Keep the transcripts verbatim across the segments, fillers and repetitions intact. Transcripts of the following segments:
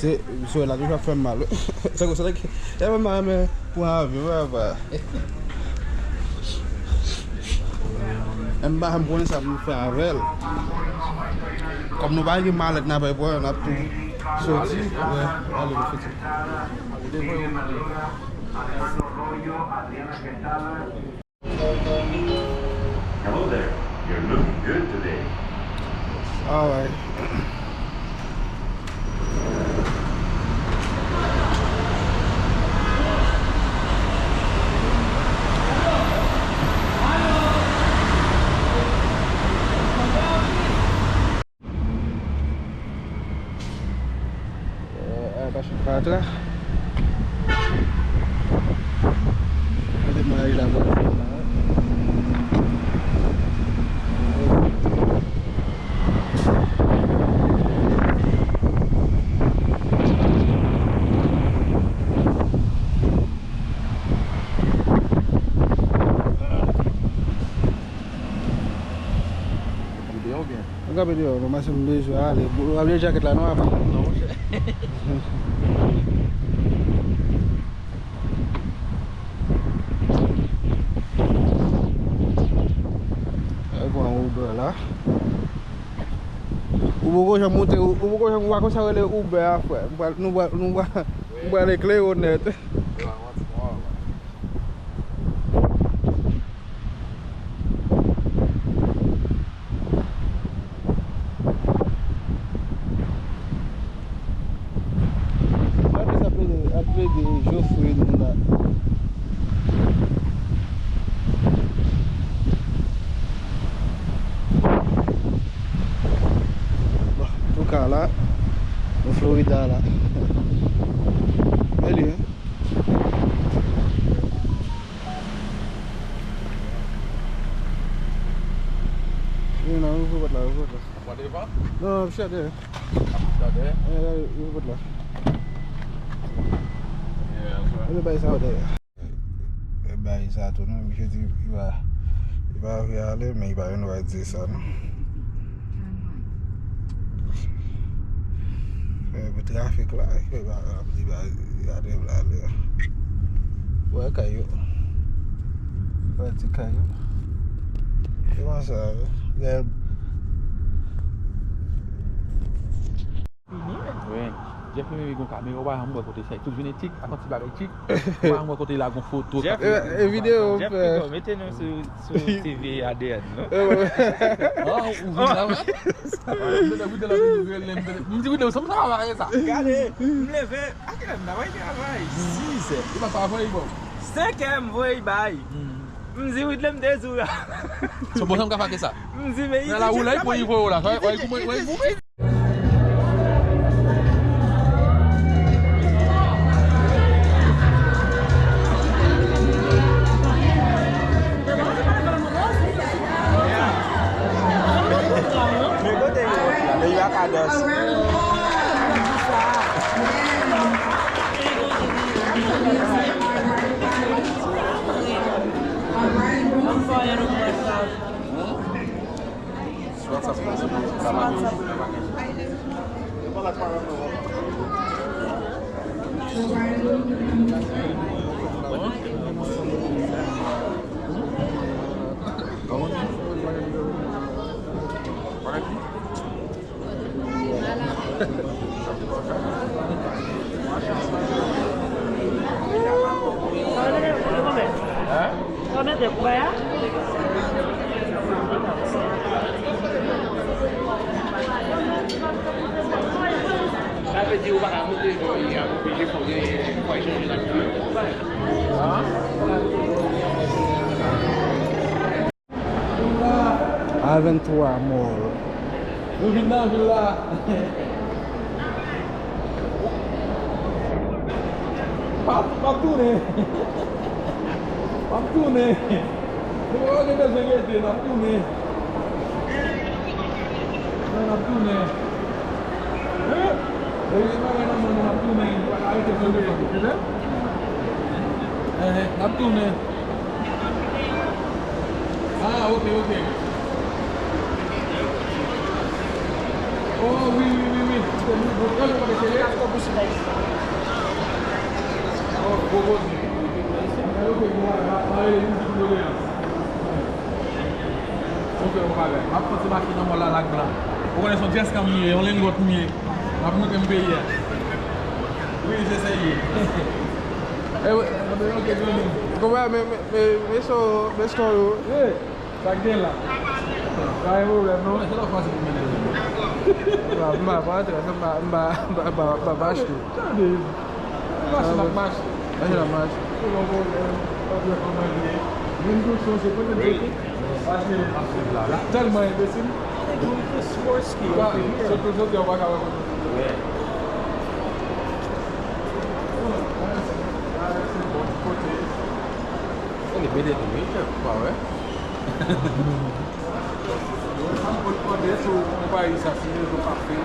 Se, se la toujou ap fè m mal. Se konsa ki, e mwen pa renmen pran avyon, papa. E m pa janm konnen sa pou m fè avè l. Kòm nou pa gen malèt n ap pran, n ap tou soti. Wè, ale, nou soti. Hello there. You're looking good today. Alright. Eh, eh, pa sou patra. Gade mari la, bò la. Ou kanpe deyò oubyen? Mwen kanpe deyò, non, mache m bezwen ale. Ou ap leve jakèt la, non, apa? Non, monchè. Al pran Uber la. Ou poko janm monte, ou, ou poko janm, ou pa konn sa rele Uber a, frè. Nou pral, nou pral, nou pral, nou pral eklere w nèt. Gade sa plede, ap plede Jofre nou la. Bon, antouka la, nou Florida la. Bèl wi, hein? Wi, nan, ouvri pòt la, ouvri pòt la. Ap pran devan? Non, ap chita dèyè. Ap chita dèyè? Eh, ouvri pòt la. Yeah, that's right. Ann bay sa dèyè. E bay sa tou non, misye di li pa, li pa vle ale, men li pa vin wè di sa non. Fè pou trafik la, fè pa ap di pa gade vle ale. Wè kay yo. Wè ti kay yo. Se konsa, lè Wi. Jeff menm li gon kamera, ou pa janm wè kote sa. Tout jounen tik, ak yon ti bagay tik. Ou pa janm wè kote la gon foto. Jeff, e, e videyo Jeff fè. Pico, mete nou sou, sou T V A D N, non? Ah, ou vin la, wè. M di, Wide, ou sanm sa va sa. Gade, m leve, a kilè m ta bay travay? Sis è. Ou pa travay, bon. Senk è m voye bay. M di, Wide, m te di w la. Se bon, sa m ka fè sa. M di, men la, ou la, pou li voye w la. Wè, wè, kouman, wè, kouman. Men kote yo? Men yo ak Ados. Hein? Sa vle di ou pa ka moute, bon, li ap oblije fò gen, fò chanje nan. A venntwa Mall. Nou vin nan vil la. M ap, m ap tounen. M ap tounen. Nou pa gen bezwen rete, n ap tounen. Non, n ap tounen. Hein? E, e, bagay nan men nou, n ap tounen. Arete pran de tan. Enhen, n ap tounen. Ah, ok, ok. Oh, wi, wi, wi, wi. Ok, bon bagay. M ap fè ti mache nan mòl la lak blan. Ou konnen se yon djès kan m ye, yon lengòt m ye. M ap montre m peyi a. Wi, se serye. Eh, wi. Kòman, men, men, men, men, so, men, so, yo. Sa k gen la? Pa gen pwoblèm, non? Mwen, se lòt fwa se pou mennen l. Mwen, mwen pa pa antre, mwen pa, mwen pa, mwen pa, mwen pa, mwen pa achte. Tande, mache n ap mache. Mache n ap mache. Se yon pwoblèm. Pa gen kòman l ye. Menm tou, se, se pwoblèm teknik. Paske l tèlman enbesil. Sòt sou sòti, ou pa ka wè kote. Kote. E li mete tou, wi, kèk pa wè. Sa m pot mande sou konpayi sa, si rezo pa fè.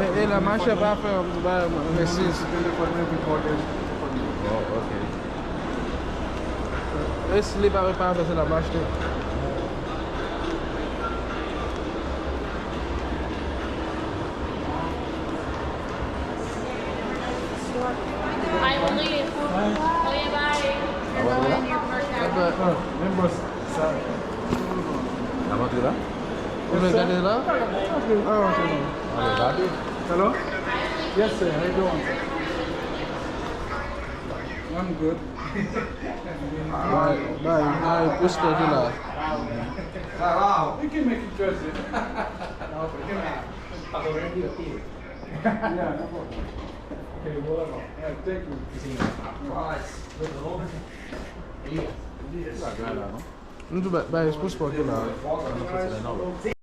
E, e la machè pa fè, ba, mwen, mesi. Si telefòn mwen, epi kòde, telefòn mwen. Oh, ok. E si li pa, pa fè, se la m achte. I only, oh, yeah, bye. Bye. Bye. N ap antre la? Ou vle gade la? Ah, ok, non. Ale, gade. Hello? Yes, sir. How you doing? I'm good. Bay, bay, bay, pwospe ki la. You can make it Thursday. Yeah, no problem. Okay, well, yeah, thank you. Nice. Yes. Yes. M di bay, bay, pwospe ki la.